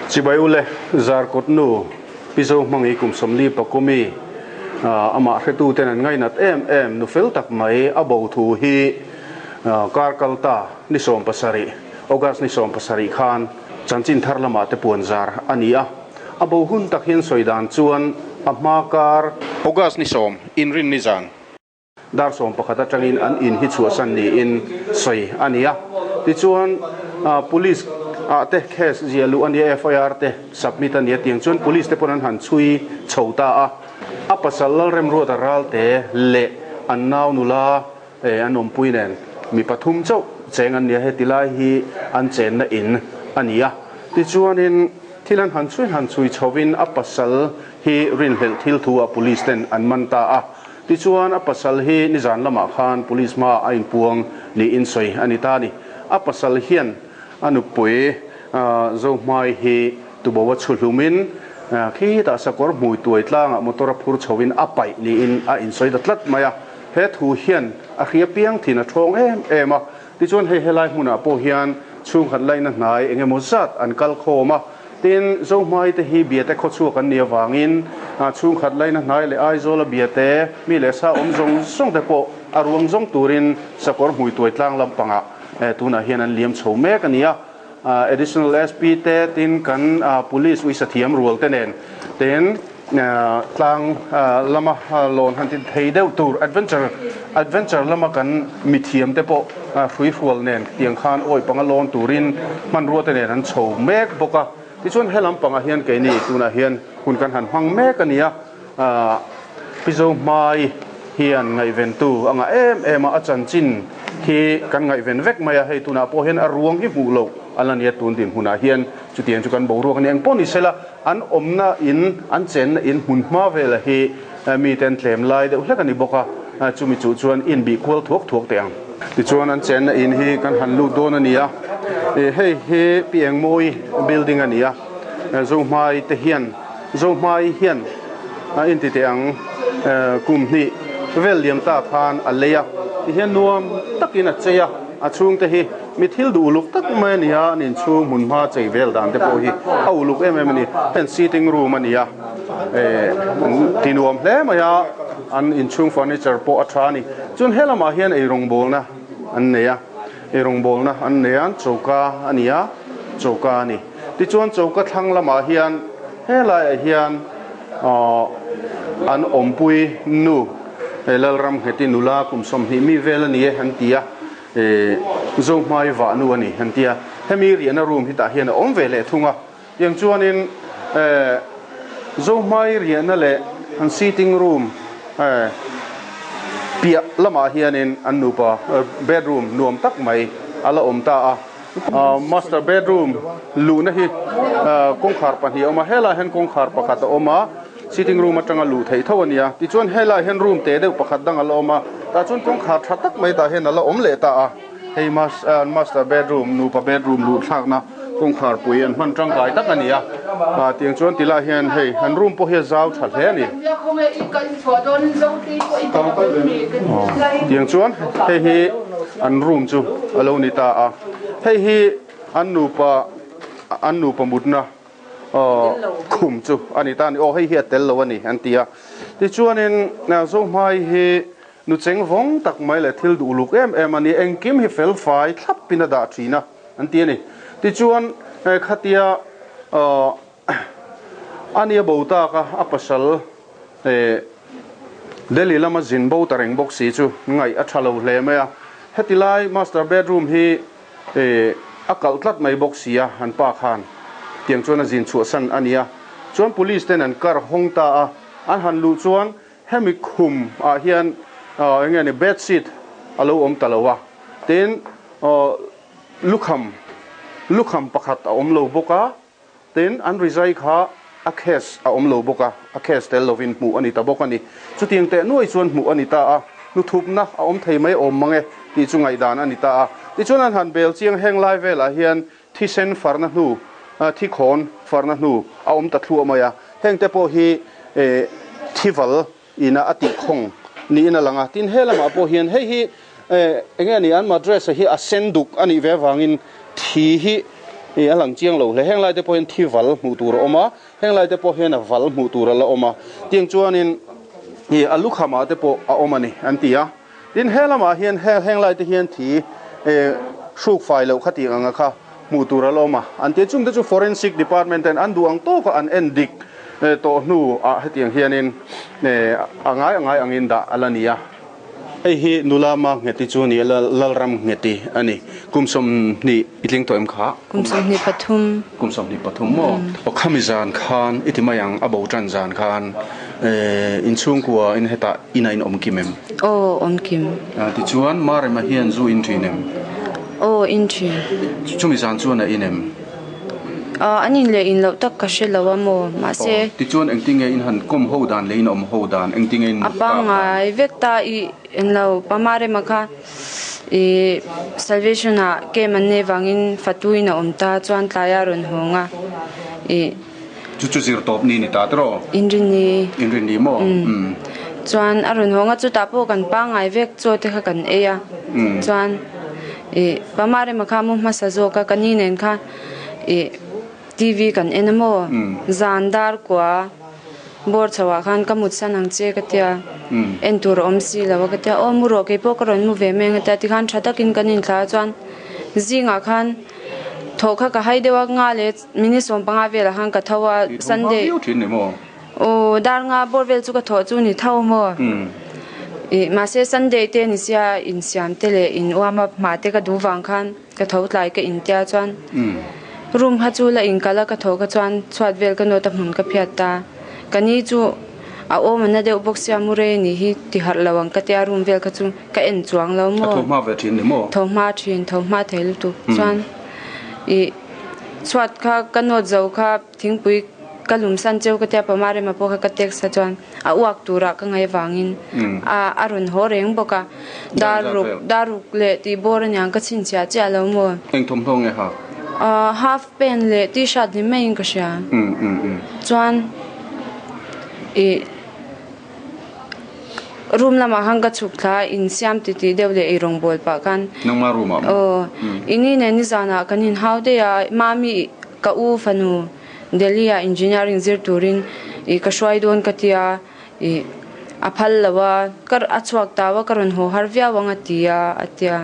Chibai ule, Zarkawt nu Pi Zohmangi kum 40 pakumi amah hretuten an ngainat em em nu fel tak mai a bo thu hi kar kal ta ni 17, August ni 17 khan chanchin thar lamah te puan zar a ni a. A bo hun tak hian sawi dan chuan a hma kar August ni 10 inrin ni zan. Dar 11 atangin an in hi chhuahsan niin sawi a ni a. Tichuan, Police ah te case ziah luh a nia, FIR te submit a nia tiang chuan Police te pawn an han chhui chho ta a. A pasal Lalremruata Ralte leh an nau nula an awmpui nen mi pathum chauh cheng an nia, heti lai hi an chenna in a ni a. Tichuanin thil an han chhui han chhui chhovin a pasal hi rinhlelh thil thu ah Police ten an man ta a. Tichuan, a pasal hi nizan lamah khan police hmaah a inpuang niin sawi a ni ta a ni. A pasal hian a nupui Zohmai hi tubo a chhu hlumin khitah sakawr hmui tuai tlangah motor a phur chhoin a paih niin a insawi ta tlat mai a. He thu hian a hria piang thin a thawng em em a. Tichuan, hei helai hmunah pawh hian chhungkhat laihna hnai eng emaw zat an kal khawm a. Tin, Zohmai te hi Biate khawchhuak an nih avangin chhungkhat laihna hnai leh Aizawla Biate mi leh sa awm zawng zawng te pawh a ruang zawng turin sakawr hmui tuai tlang lampangah tunah hian an liam chho mek a ni a. Additional SP te tin kan Police uisathiam rual te nen tin Tlang lama lawn han ti thei deuh tur adventure adventure lama kan mithiam te pawh hrui hrual nen tiang khan awi panga lawn turin hmanrua te nen an chho mek bawk a. Tichuan he lampangah hian keini tunah hian hun kan han hmang mek a ni a. Pizo hmai hian ngaihventu a ngah em em a, a chanchin hi kan ngaihven vek mai a, hei tunah pawh hian a ruang hi hmuh loh a la nia tun dinhmunah hian chutiang chu kan boruak a ni. Engpawh ni sela an awmna in, an chenna in hmun hma vela hi mite an tlem lai deuh hlek a ni bawk a, chumi chu chuan inbih kual thuak thuak teh ang. Tichuan an chenna in hi kan han lut dawn a ni a, hei hi Pi Engmawi building a ni a, Zohmai te hian Zohmai hian a inti teh ang kum hnih vel liam ta khan a lei a, tihian nuam takin a chei a, a chhungte hi Mi thil duh uluk tak mai a ni a, an inchhung hmun hma chei vel dan te pawh hi a uluk em em a ni. Heng sitting room a ni a, eh an ti nuam hle mai a, an inchhung furniture pawh a tha a ni. Chuan he lamah hian eirawngbawlna an nei a, eirawngbawlna an nei a, choka a ni a, choka a ni. Tichuan choka thlang lamah hian helaiah hian aw an awmpui nu Lalramngheti nula kum 20 mi vel a ni e an ti a. Zohmai vah nu a ni an ti a, hemi riahna room hi tah hian a awm ve leh thung a, tiang chuanin Zohmai riahna leh an sitting room piah lamah hianin an nupa bedroom nuam tak mai a la awm ta a, master bedroom luhna hi kawngkhar pahnih a awm a, helaiah hian kawngkhar pakhat a awm a. Sitting room atanga luh theih tho a ni a, tichuan helaiah hian room teh deuh pakhat dang a la awm a, tah chuan kawngkhar tha tak mai tah hian a la awm leh ta a, hei master bedroom nupa bedroom luh thlakna kawngkhar pui an hman tangkai tak a ni a, tiang chuan ti lai hian hei an room pawh hi a zau tha hle a ni. Tiang chuan hei hi an room chu a lo ni ta a, hei hi an nupa an nupa mutna. Khum chu a ni ta a ni. Aw hei hi a tel lo a ni an ti a. Tichuanin Zohmai hi nu cheng vawng tak mai leh thil duh luk em em a ni. Engkim hi fel fai thlapin a dah thin a an ti a ni. Tichuan khatia a nia bo tak a, a pasal Delhi lama zin bo ta reng bawk si chu ngaih a tha lo hle mai a. Heti lai master bedroom hi E, a kalh tlat mai bawk si a, an pa khan. Tiang chuan a zin chhuahsan a ni a. Chuan police ten an kar hawng ta a, an han luh chuan hemi khum ah hian eng nge ni bed sheet a lo awm ta lo a. Tin, lukham, lukham pakhat a awm lo bawk a. Tin, an rizai kha a case a awm lo bawk a, a case tel lovin hmuh a ni ta bawk a ni. Chutiang teh nuai chuan hmuh a ni ta a, hnuthupna a awm thei mai awm mang e tih chu ngaihdan a ni ta a. Tichuan an han bel chiang heng lai velah hian thisen farna hnu, thikhawn farna hnu a awm ta thluah mai a. Hengte pawh hi thival ina a tih khawng niin a lang a. Tin, he lamah pawh hian hei hi eng nge ni an madrasa hi a sen duk a nih ve avangin thi hi Ih a lang chiang lo hle. Heng lai te pawh hian thi val hmuh tur a awm a, heng lai te pawh hian a val hmuh tur a la awm a. Tiang chuanin ih a lukhamah te pawh a awm a ni an ti a. Tin he lamah hian he heng lai te hian thi ih hruk fai loh kha tih anga kha hmuh tur a la awm a. An ti a, chungte chu Forensic Department ten an duh ang tawka an en dik tawh hnu ah hetiang hianin ih a ngai a ngai angin dah a la ni a. Hei hi nula ma Ngheti chu a ni a, Lalram Ngheti a ni. Kum 20 i tling tawh em kha? Kum 23. Kum 23 maw? Aw khami zan khan i ti mai ang, a bo tan zan khan inchhungkua in hetah inah in awm kim em? Aw awm kim. Tichuan Marema hian zu in thin em? Aw in thin. Chumi zan chuan a in em? An in leh in loh tak ka hre lo a maw? Mahse. Tichuan engtinge in han kawm ho dan leh in awm ho dan engtinge in A pangngai vek ta i englo Pamarema kha i Salvation ah camp an nei vangin Fatuin a awm ta chuan tlai a rawn hawng a i. Chu chu zir tawp ni ni ta tiraw? Inrini. Inrini maw? Umm. Chuan a rawn hawng a chutah pawh kan pangngai vek chaw te kha kan ei a chuan i Pamarema kha mu hmasa zawk a ka ni nen kha i TV kan en a maw? Zan dar kua bawr chho ah khan ka mut san ang che ka tia en tur a awm si lo a ka tia aw mu rawh kei pawh ka rawn mu ve mai ang a tia tikhan tha takin kan inthlah a chuan zingah khan thawh kha ka hai deuh a nga leh minute 15 velah khan ka tho a Sunday aw dar nga bawr vel chu ka thawh chu ni tho maw ih mahse Sunday te ni sia insiam te leh in uam a hma te ka duh vang khan. Ka tho tlai ka intia chuan room kha chu la inkal a, ka tho kha chuan chhuat vel ka nawt a hmun ka phiat ta. Ka ni chu a awm a na deuh bawk sia mu rei anih hi ti harh lo ang ka tia room vel kha chu ka en chuang lo maw. A tho hma ve thin ni maw? Tho hma thin, tho hma thei lutuk chuan ih chhuat kha ka nawt zo kha Thingpui ka lum san cheu ka tia pama rema pawh kha ka text a chuan a uak turah ka ngaih avangin a a rawn haw reng bawk a. Daruk daruk leh tih bawr aniang ka chhinchhiah chiah lo maw? Eng thawmhnaw nge hak? Half pant leh t-shirt ni maiin ka hria. Chuan ih. Room lamah khan ka chhuk thla a, insiam titih deuh leh ei rawngbawl pah khan. Nangma room ah maw? Aw, ini nen nizanah kan inhau daih a, Mami ka u fanu Delhi ah engineering zir turin ih ka hruai dawn ka tia ih a phal lo a, ka a chhuak tau a ka rawn haw har viau ang a ti a, a tia.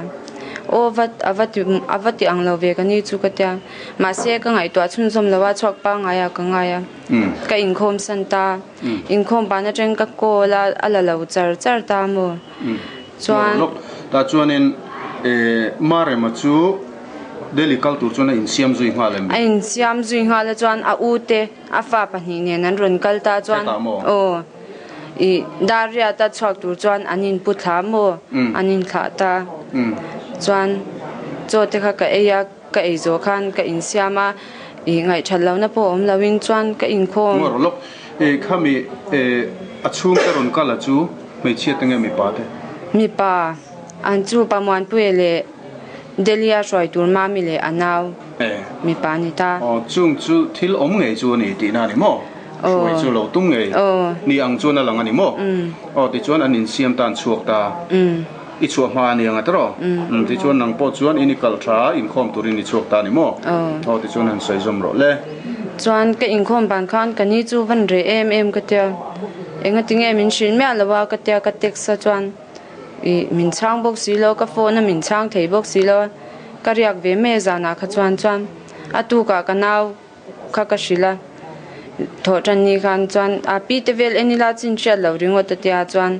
Aw va a va ti a va ti ang lo ve ka ni chu ka tia. Mahse ka ngaihtuah chhunzawm lo a, chhuak pangngai ah ka ngai a, ka inkhawm san ta. Inkhawm ban atang ka call a, a la lo char char ta maw? Chuan. Lawk tah chuanin Marema chu Delhi kal tur chuan a insiam zui nghal em? A insiam zui nghal a chuan a u te a fa pahnih nen an rawn kal ta chuan. Hetah maw? Aw. I Dariata chhuak tur chuan an inpu thla maw? An inthlah ta. Chuan chaw te kha ka ei a. Ka ei zawh khan ka insiam a, i ngaihthat lohna pawh awm loin chuan ka inkhawm. Ngaw rawh lawk, e khami e a chhungte rawn kal a chu hmeichhia te nge mipa te? Mipa, an chu pa Muanpuia leh Delhi-a hruai tur Mami leh a nau mipa ni ta. Aw, chung chu thil awm ngei chu a ni tihna a ni maw? Hruai chu lo tum ngei ni ang chuan a lang a ni maw? Aw, tichuan an insiam tan chhuak ta. I chhuah hma a ni ang a tiraw? Umm, tichuan nang pawh chuan in i kalh tha a, inkhawm turin i chhuak ta a ni maw? Aw, tichuan han sawi zawm rawh le. Chuan ka inkhawm ban khan ka ni chu van reh em em ka tia, engati nge min hrilh miah lo a ka tia ka text a chuan ih min chhang bawk si lo, ka phone a min chhang thei bawk si lo a, ka riak ve mai a zanah kha chuan chuan a tukah ka nau kha ka hrilh a, thawh tan ni khan chuan a pi te vel en ila chin hriat loh ringawt a tia chuan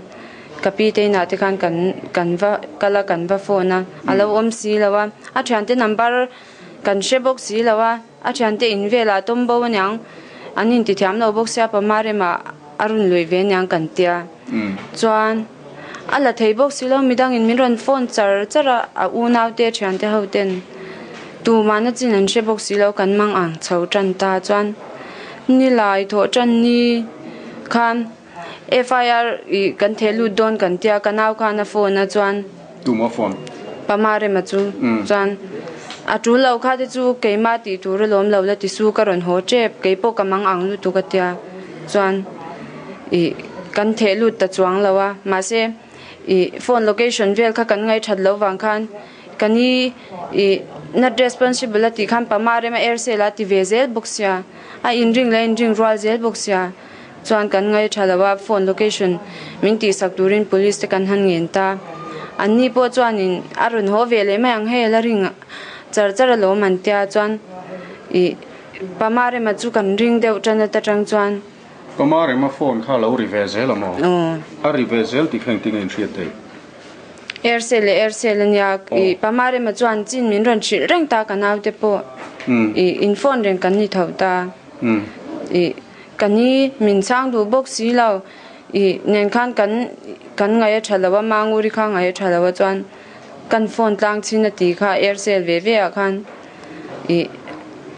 ka pi te inah te khan kan kan va kal a kan va phone a a lo awm si lo a a thiante number kan hre bawk si lo a a thiante in velah tawm bo aniang an inti thiam lo bawk sia pama remah a rawn luih ve aniang kan tia chuan a la thei bawk si lo midangin min rawn phone char char a a unau te thiante ho ten tumahna chin an hre bawk si lo kan mang ang chho tan ta chuan nilai thawh tan ni khan FIR ih kan theh lut dawn kan tia ka nau khan a phone a chuan Tuma phone? Pama rema chu chuan a tul lo kha te chu keimah tih tur alawm lo la ti su ka rawn haw tep keipawh ka mang ang lutuk a tia chuan ih kan theh lut ta chuang lo a mahse ih phone location vel kha kan ngaihthat lo vang khan ka ni ih. Not responsible a tih khan pama rema Aircel a ti ve zel bawk sia, a inring leh a inring rual zel bawk sia chuan kan ngaih tha lo a, phone location min tihsak turin police te kan han ngen ta. Anni pawh chuanin a rawn haw ve leh mai ang hei la ring char char alawm an tia chuan ih pama rema chu kan ring deuh tan ata tang chuan. Pama rema phone kha a lo ri ve zel a maw? A ri ve zel tih kha engtin a inhriat thei? Aircel leh Aircel a nia, ih Pamarema chuan chin min rawn hrilh reng ta ka naute pawh ih in phone reng kan ni tho ta, ih ka ni min chhang duh bawk si lo, ih nen khan kan kan ngaih a tha lo a, Manguri kha ngaih a tha lo a chuan kan phone tlang chin a ti kha Aircel ve ve ah khan ih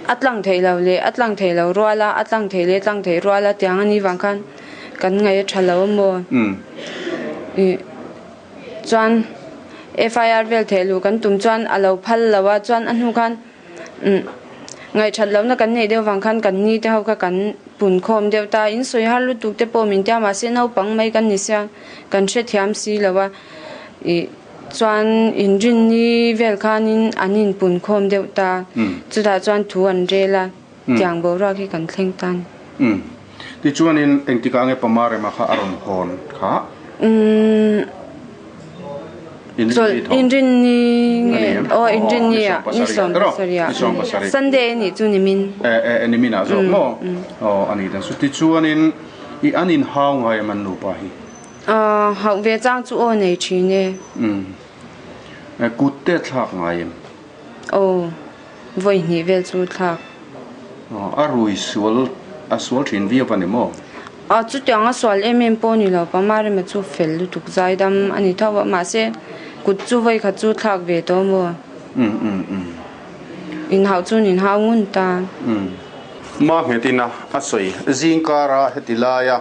a tlang theih lo leh a tlang theih lo rual a, a tlang theih leh tlang theih rual a tiang a nih vang khan kan ngaih a tha lo a maw ih. Chuan FIR vel theh luh kan tum chuan a lo phal lo a, chuan a hnu khan umm ngaihthat lohna kan neih deuh vang khan kan ni te ho kha kan pun khawm deuh ta, in sawi har lutuk te pawh min tia mahse naupang mai kan ni sia kan hrethiam si lo a, ih chuan inrinni vel khanin an inpun khawm deuh ta, chutah chuan thu an rel a, tiang boruak hi kan thleng ta a ni. Umm. Tichuanin engtikah nge Pamarema kha a rawn hawn kha? Umm. Chawlh inrinni nge aw inrinni ah ni 70 ah Sunday a nih chu nimin. E e nimin ah zawk maw? Aw a ni dan chu. Tichuanin i an inhau ngai em an nupa hi? Aw hauh ve chang chu aw nei thin e. Umm. Kut te thlak ngai em? Aw. Vawi hnih vel chu thlak. A rui sual a sual thin viau a ni maw? A chutiang a sual em em pawh ni lo, Pamarema chu fel lutuk zaidam a ni tho a, mahse kut chu vawi khat chu thlak ve tawh maw? Inhauh chu an inhau ngun ta. Ma nghetin a a sawi zingkara heti laia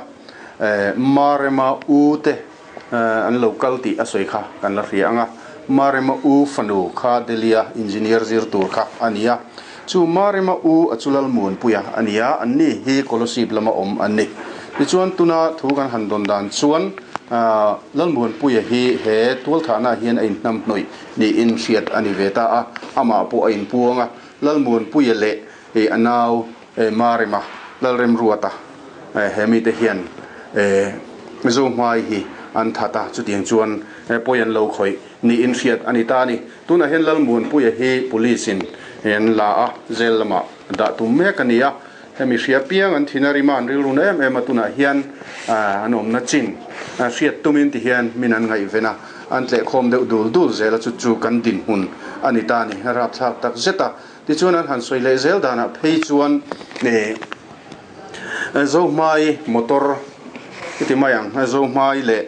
Marema u te An lo kal tih a sawi kha kan la hria ang a, Marema u fanu kha Delhi-a engineer zir tur kha a ni a. Chu Marema u a chu Lalmuanpuia a ni a, anni hi Kolosip lama awm an ni. Tichuan tuna thu kan han dawn dan chuan Lalmuanpuia hi he tualthahnaah hian a inhnam hnawih niin hriat a ni ve ta a, amah pawh a inpuang a, Lalmuanpuia leh a nau Marema, Lalremruata, he mite hian Zohmai hi an that a, chutiang chuan pawi an lo khawih niin hriat a ni ta a ni. Tunah hian Lalmuanpuia hi Police in an la a, jail lamah dah tum mek a ni a, hemi hria piang an thin a rima an rilru na em em a, tunah hian an awmna chin hriat tumin ti hian min an ngaihven a, an tlehkhawm deuh dul dul zel a, chu chu kan dinhmun a ni ta a ni, rapthlak tak zet a. Tichuan an han sawi leh zel danah phei chuan ih Zohmai motor i ti mai ang, Zohmai leh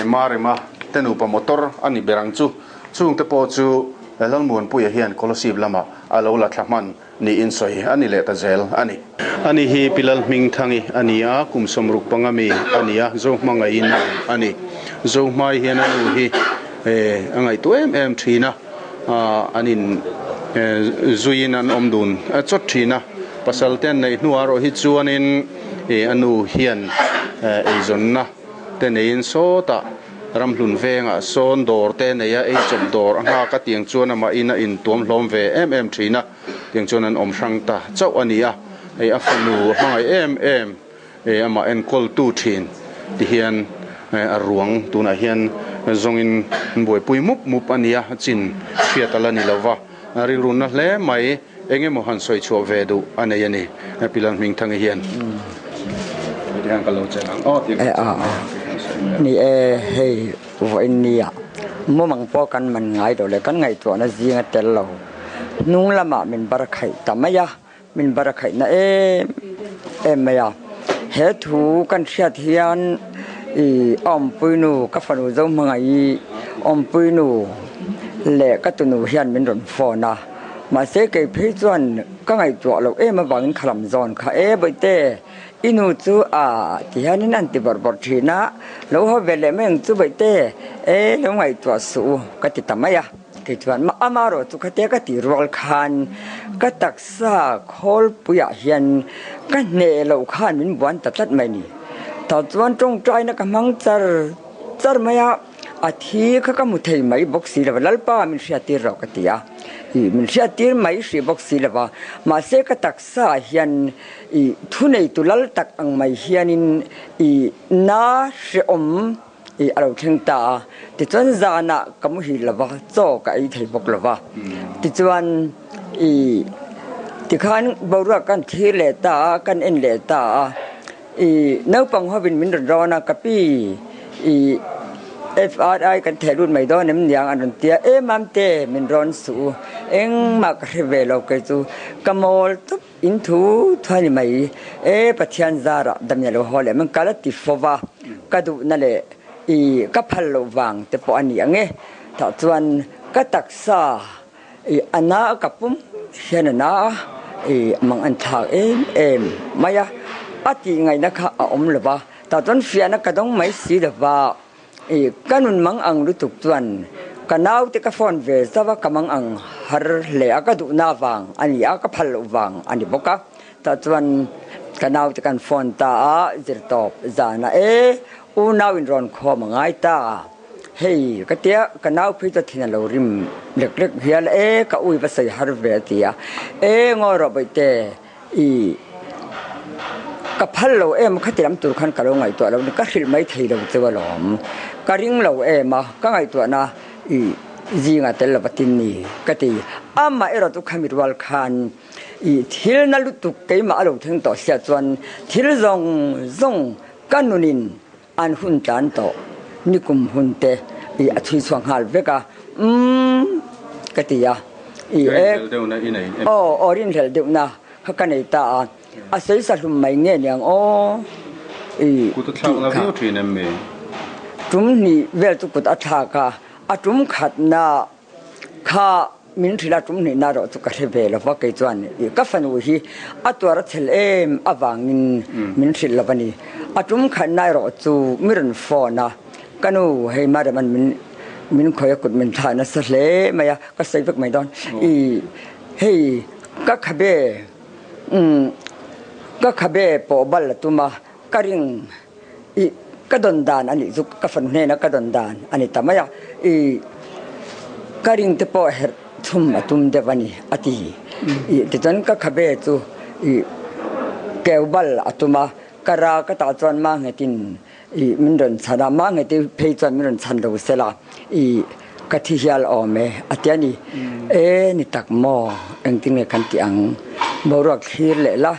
Marema te nupa motor a ni ber ang chu. Chungte pawh chu Lalmuanpuia hian Kolosip lamah a lo la thla hman niin sawi a ni leh ta zel a ni. Ani hi Pi Lalhmingthangi a ni a, kum 65 mi a ni a, Zohmangaiin a ni. Zohmai hian a nu hi a ngaihtuah em em thin a. An in zuiin an awm dun chawt thin a, pasal te an neih hnuah erawh hi chuanin a nu hian eizawnna te neiin sawtah ramhlun vengah sawn dawr te nei a, eichawp dawr a nghak a, tiang chuan amahin a intuam hlawm ve em em thin a, tiang chuan an awm hrang ta chauh a ni a, hei a fanu a hmangaih em em. Amah enkawltu thin ti hian a ruang tunah hian zawngin an buaipui mup mup a nia, chin hriat a la ni lova, rilrunna hle mai eng emaw han sawi chhuah ve duh a nei a ni, Pi Lalhmingthangi hian. Ni e, hei vawiin nia mumang pawh kan man ngai lo leh kan ngaihtuahna zinga tel lo hnung lamah min bar khaih ta mai a. Min bar a khaihna em em mai a, he thu kan hriat hian i awmpuinu ka fanu Zohmangaih awmpuinu leh ka tunu hian min rawn phone a, mahse kei phei chuan ka ngaihtuah loh em avangin kha lam zawn kha e bawihte i nu chu a ti hianin an ti bawrh bawrh thin a, lo haw ve leh mai ang chu bawihte e lo ngaihtuah suh u ka ti ta mai a. Kei chuan amarawh chu khatia ka tih rual khan ka taksa khawlpuiah hian ka hneh loh khan min buan ta tlat mai ni. Tah chuan tawngtaina ka hmang char char mai a, A thi kha ka hmu thei mai bawk si lo va, Lalpa min hriattir rawh ka ti a. I min hriattir mai hrih bawk si lo va, mahse ka taksa ah hian i thuneitu lal tak ang mai hianin i na hrehawm i a lo thleng ta a. Tichuan zanah ka muhil lo va, chaw ka ei thei bawk lo va. Tichuan i tikhan boruak kan thlir leh ta a, kan en leh ta a. I naupang hovin min rawn rawn a, ka pi i FRI kan theh lut mai dawn em niang an rawn ti a, e mamte min rawn suh u, engmah ka hre ve lo kei chu ka mawl tawp in thu thu a ni mai, e Pathian zarah damna lo haw leh min kal a ti fo va, ka duhna leh i ka phal loh vang te pawh a ni ang e, tah chuan ka taksa I a na a ka pum hian a na a, i mang an thlak em em mai a, a tih ngaihna kha a awm lo va, tah chuan fiahna ka dawng mai si lo va, i ka nun mang ang lutuk chuan ka naute ka phone ve zauh a, ka mang ang har hle a, ka duhna vang a ni a, ka phal loh vang a ni bawk a, tah chuan ka naute kan phone ta a, zirtawp zanah e unau in rawn khawm a ngai ta. Hei ka tia ka nau phei chu thin a lo rim lek lek hial e ka ui va sawi har ve a ti a, e ngawi rawh bawihte i ka phal lo em khati lam tur khan ka lo ngaihtuah lo ni ka hrilh mai thei lo cheu alawm ka ring lo em a ka ngaihtuahna i zingah tel lova tin ni ka ti amah erawh chu khami rual khan i thil na lutuk keimah a lo thleng tawh sia chuan thil zawng zawng ka nunin An hun tlan tawh nikum hun te i a chhui chhuak nghal vek a, umm ka ti a, i e aw aw rinhlelh deuhna kha ka nei ta a, a sawi sa hlum mai nge niang aw i tih kha tum hnih vel chu kut a thlak a, a tum khatna Kha min hrilh a tum hnihna erawh chu ka hre ve lo va, kei chuan i ka fanu hi a tuar a chhel em avangin min hrilh lo a ni. A tum khatna erawh chu mi rawn phone a, ka nu hei Mariam-a'n min min khawi a kut min thlah nasa hle mai a, ka sawi vek mai dawn i hei ka khabe umm ka khabe pawh bal a tum a, ka ring I ka dawn dan a nih chu ka fanu hnena ka dawn dan a ni ta mai a, i ka ring te pawh herh chhum a tum deuh a ni a ti. I tichuan ka khabe chu i keu bal a tum a, ka ra ka tah chuan ma nghetin i min rawn chhan a, ma ngheti phei chuan min rawn chhan lo sela i ka thi hial awm e a ti a ni. E ni tak maw engtin nge kan tih ang boruak thlir leh la.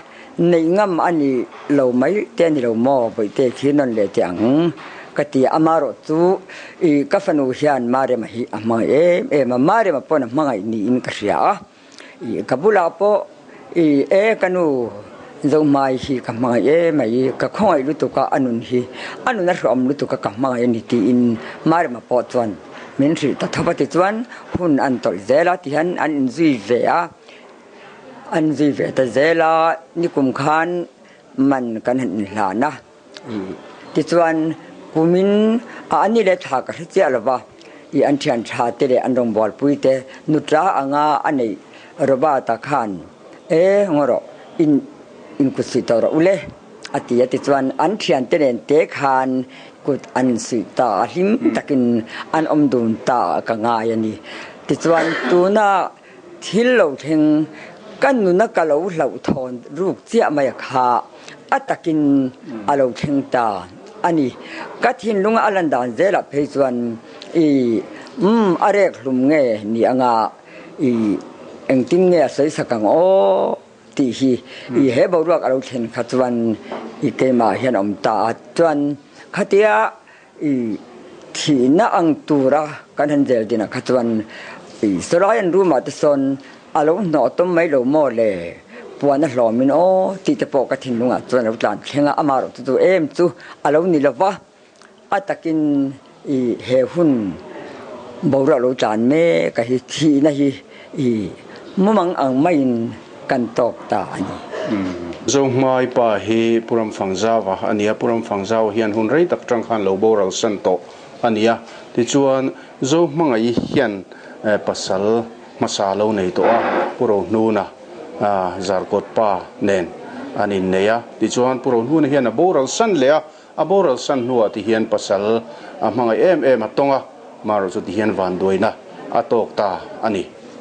Neih ngam a ni lo mai te a ni lo maw Bawihte khi nawn leh teh ang ka ti a, amarawh chu i ka fanu hian Marema hi a hmangaih em em a, Marema pawn a hmangaih niin ka hria a, i ka bulah pawh i e ka nu Zohmai hi ka hmangaih em mai, ka khawngaih lutuk a, a nun hi a nun a hreawm lutuk a ka hmangaih a ni tiin Marema pawh chuan min hrilh ta thawp a, tichuan hun an tawlh zel a tihian an inzui ve a. An zui ve ta zel a, nikum khan man kan han inhlan a, tichuan kumin a ani leh thla ka hre chiah lo va, i an thian tha te leh an rawngbawlpui te nutla anga a neih Robert-a khan e ngaw rawh in inkut suih tawh rawh ule a ti a, tichuan an thian te nen te khan kut an insuih ta a, hlim takin an awm dun ta ka ngai a ni. Tichuan tuna Thil lo thleng ka nuna ka lo hlauhthawn ruk chiah mai a kha a takin a lo thleng ta a ni. Ka thinlunga a lan dan zelah phei chuan i umm a rek hlum nge ni anga i engtin nge a sawi sak ang aw tih hi i he boruak a lo thlen kha chuan i keimah hian a awm ta a chuan khatia I thihna ang tura kan han zel dinah kha chuan i sawlai an room ah te sawn a lo hnawh tawm mai lo maw le puan a hlawmin aw tih te pawh ka thinlungah chuan a lo tlan thleng a, amah erawh chu chu em chu a lo ni lo va, a takin i he hun boruak lo tlan mek a hi thihna hi i mumang ang maiin kan tawk ta a ni. Zohmai pa hi Pu Ramfangzaua a ni a, Pu Ramfangzaua hian hun rei tak tang khan lo boral san tawh a ni a. Tichuan, Zohmangaih hian pasal hmasa lo nei tawh a, Pu Rohnuna Zarkawt pa nen an innei a. Tichuan, Pu Rohnuna hian a boral san leh a, a boral san hnuah ti hian pasal a hmangaih em em a tawng a. Marawh chu tihian vanduaina a tawk ta a ni.